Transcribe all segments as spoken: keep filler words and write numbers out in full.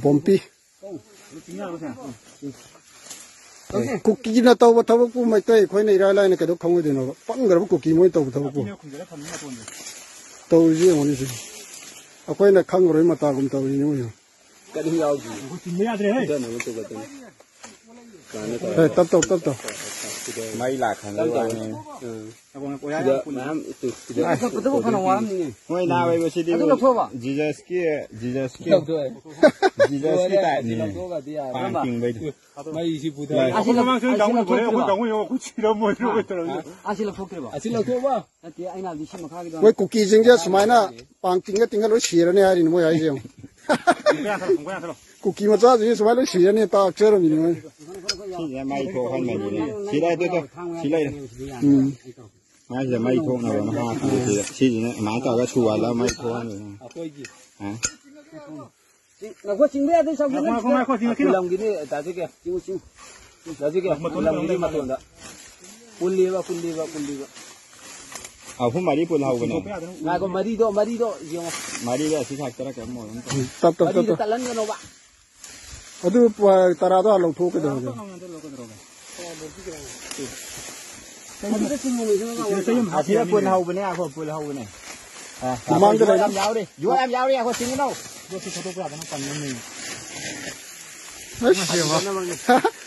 Bompi. Kukina ꯇꯧꯕ ꯊꯕꯛꯄꯨ ꯃꯩꯇꯩ ꯑꯩꯈꯣꯏꯅ ꯏꯔꯥꯏ ꯂꯥꯏꯅ ꯀꯩꯗꯧ ꯈꯪꯉꯣꯏꯗꯣꯏꯅꯣꯕ? ꯄꯪꯈ꯭ꯔꯕ ꯀꯨꯀꯤ ꯃꯣꯏꯅ ꯇꯧꯕ ꯊꯕꯛꯄꯨ꯫ ꯇꯧꯔꯤꯁꯤ ꯌꯦꯡꯉꯨꯅꯦ ꯁꯤ꯫ ꯑꯩꯈꯣꯏꯅ ꯈꯪꯉꯔꯣꯏ ꯃꯇꯥꯒꯨꯝ ꯇꯧꯔꯤꯅꯤ ꯃꯣꯏꯁꯨ꯫ ꯀꯔꯤꯝ ꯌꯥꯎꯗꯦ꯫ ꯑꯩꯈꯣꯏ ꯆꯤꯡꯕ ꯌꯥꯗ꯭ꯔꯦ ꯍꯦ꯫ ꯐꯖꯅꯕ ꯇꯧꯒꯗꯕꯅꯤ꯫ ꯀꯥꯟꯅ ꯇꯧꯔꯒ꯫ ꯑꯦ, ꯇꯞ ꯇꯧ, ꯇꯞ ꯇꯧ꯫ ꯃꯩ ꯂꯥꯛꯈ꯭ꯔꯕ ꯋꯥꯅꯤ꯫ ꯎꯝ꯫ ꯁꯤꯗ ꯃꯌꯥꯝ ꯁꯤꯗ ꯂꯧꯊꯣꯛꯄꯗꯨꯕꯨ ꯐꯅ ꯋꯥꯔꯝꯅꯤꯅꯦ꯫ ꯃꯣꯏ ꯅꯥꯕ ꯍꯥꯏꯕꯁꯤꯗꯤ ꯑꯗꯨ ꯂꯧꯊꯣꯛꯑꯕ? ꯖꯤꯖꯁꯀꯤ, ꯖꯤꯖꯁꯀꯤ, ꯂꯧꯊꯣꯛꯑꯦ꯫ ꯖꯤꯖꯁꯀꯤ ꯂꯣꯏꯔꯦ꯫ ꯇꯥꯏꯞꯅꯤꯅꯦ꯫ ꯂꯧꯊꯣꯛꯑꯒꯗꯤ ꯌꯥꯔꯦ꯫ ꯄꯥꯡ ꯇꯤꯡꯕꯩꯗꯤ꯫ ꯑꯁꯤ ꯂꯧꯊꯣꯛ-, ꯃꯃꯥꯡꯁꯨ ꯑꯁꯤ ꯗꯥꯎꯟ ꯑꯣꯏꯈ꯭ꯔꯦ, ꯑꯩꯈꯣꯏ ꯂꯧꯊꯣꯛꯇ꯭ꯔꯤꯕ? ꯗꯥꯎꯟ ꯑꯣꯏꯈ꯭ꯔꯦ, ꯑꯩꯈꯣꯏ ꯁꯤꯔꯝꯃꯣꯏꯗ꯭ꯔꯣ, ꯑꯩꯈꯣꯏ ꯇꯧꯔꯒꯦ꯫ ꯑꯁꯤ ꯂꯧꯊꯣꯛꯇ꯭ꯔꯤꯕ? ꯑꯁꯤ ꯂꯧꯊꯣꯛꯑꯕ? ꯅꯠꯇꯦ, ꯑꯩꯅ ꯍꯥꯏꯕꯗꯤ ꯁꯤ ꯃꯈꯥꯒꯤꯗꯣ꯫ ꯃꯣꯏ ꯀꯨꯀꯤꯁꯤꯡꯁꯦ ꯁꯨꯃꯥꯏꯅ ꯄꯥꯡ ꯇꯤꯡꯉ ꯇꯤꯡꯉ ꯂꯣꯏ ꯁꯤꯔꯅꯤ ꯍꯥꯏꯔꯤꯅꯤ ꯃꯣꯏ ꯍꯥꯏꯁꯦ ꯌꯦꯡꯉꯨ꯫ ꯀꯨꯀꯤ ꯃꯆꯥꯁꯤꯡꯁꯦ ꯁꯨꯃꯥꯏꯅ ꯂꯣꯏ ꯁꯤꯔꯅꯤ ꯇꯥꯛꯆꯔꯝꯃꯤꯅꯤ ꯃꯣꯏ꯫ ꯁꯤꯁꯦ ꯃꯩ ꯊꯣꯛꯍꯟꯕꯅꯤꯅꯦ꯫ ꯁꯤ ꯂꯩ, ꯇꯨ, ꯇꯨ꯫ ꯁꯤ ꯂꯩ꯫ ꯎꯝ꯫ ꯃꯥꯁꯤꯗ ꯃꯩ ꯊꯣꯛꯅꯕ ꯑꯃ ꯍꯥꯞꯄꯤꯅꯦ ꯁꯤꯗ꯫ ꯁꯤꯁꯤꯅ ꯑꯗꯨꯃꯥꯏꯅ ꯇꯧꯔꯒ ꯁꯨꯍꯜꯂꯒ ꯃꯩ ꯊꯣꯛꯍꯟꯕꯅꯦ꯫ ꯑꯩꯈꯣꯏꯒꯤ꯫ ꯍꯥ? ꯆꯤꯡ-, ꯉꯥꯏꯈꯣ, ꯆꯤꯡꯕ ꯌꯥꯗꯦ, ꯆꯪꯕ ꯌꯥꯗꯦ꯫ ꯉꯥꯏꯈꯣ, ꯉꯥꯏꯈꯣ, ꯆꯤꯡꯉꯛꯈꯤꯅꯨ꯫ ꯄꯨꯜꯂꯝꯒꯤꯅꯤ, ꯗꯥ ꯖꯦꯀꯦ꯫ ꯆꯤꯡꯉꯨ, ꯆꯤꯡꯉꯨ꯫ ꯗꯥ ꯖꯦꯀꯦ, ꯃꯇꯣꯟꯗ ꯄꯨꯜꯂꯝꯒꯤꯅꯤ, ꯂꯩꯕ꯫ ꯃꯇꯣꯟꯗ꯫ ꯄꯨꯜꯂꯤꯕ, ꯄꯨꯜꯂꯤꯕ, ꯄꯨꯜꯂꯤꯕ꯫ ꯑꯍꯨꯝ ꯃꯔꯤ ꯄꯨꯜꯍꯧꯕꯅꯦ꯫ ꯉꯥꯏꯈꯣ, ꯃꯔꯤꯗꯣ, ꯃꯔꯤꯗꯣ ꯌꯦꯡꯉꯣ꯫ ꯃꯔꯤꯗꯣ ꯑꯁꯤ ꯈꯛꯇꯔ ꯀꯩꯅꯣꯝ ꯑꯣꯏꯔꯝ ꯇꯧ-, ꯇꯞ, ꯇꯞ, ꯇꯞ, ꯃꯔꯤꯗꯣ ꯇꯞ꯫ ꯇꯠꯍꯟꯒꯅꯣꯕ꯫ ꯑꯗꯨ ꯄ-, ꯇꯔꯥꯗꯣ ꯍꯥꯟꯅ ꯂꯧꯊꯣꯛꯑꯣ ꯀꯩꯗꯧꯔꯒꯦ? ꯑꯁꯤꯗ ꯄꯨꯜꯍꯧꯕꯅꯦ, ꯑꯩꯈꯣꯏ ꯄꯨꯜꯍꯧꯕꯅꯦ꯫ ꯑ, ꯃꯃꯥꯡꯗ ꯌꯣꯠ ꯂꯩꯕ? ꯌꯥꯝ ꯌꯥꯎꯔꯤ, ꯌꯣꯠ ꯌꯥꯝ ꯌꯥꯎꯔꯤ, ꯑꯩꯈꯣꯏ ꯆꯤꯡꯒꯤꯅꯧ꯫ ꯌꯣꯠꯁꯤ ꯊꯥꯗꯣꯛꯄ ꯌꯥꯗꯅ ꯄꯟꯕꯅꯦ꯫ ꯑꯁ, ꯌꯦꯡꯉꯣ꯫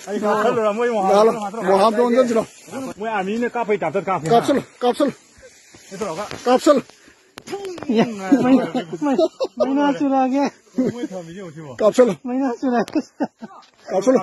ꯑꯩ ꯀꯥꯞꯁꯜꯂꯨꯔ ꯃꯣꯏ ꯃꯣꯍꯥ-, ꯂꯥꯜꯂꯣ, ꯃꯣꯍꯥꯝꯗꯣ ꯑꯣꯟꯁꯤꯟꯁꯤꯔꯣ? ꯃꯣꯏ ꯑꯥꯔꯃꯤꯅ ꯀꯥꯞꯄꯩ ꯇꯥꯏꯞꯇ ꯀꯥꯞꯄꯦ, ꯍꯥ? ꯀꯥꯞꯁꯜꯂꯨ, ꯀꯥꯞꯁꯜꯂꯨ꯫ ꯀꯩ ꯇꯧꯔꯒ? ꯀꯥꯞꯁꯜꯂꯨ꯫ ꯃꯩ, ꯃꯩ, ꯃꯩꯅꯥ ꯆꯨꯔꯛꯑꯒꯦ꯫ ꯃꯣꯏ ꯊꯝꯃꯤꯁꯦ ꯌꯦꯡꯉꯨ ꯁꯤꯕꯣ꯫ ꯀꯥꯞꯁꯜꯂꯨ꯫ ꯃꯩꯅꯥ ꯆꯨꯔꯛꯑꯒꯦ꯫ ꯀꯥꯞꯁꯜꯂꯨ꯫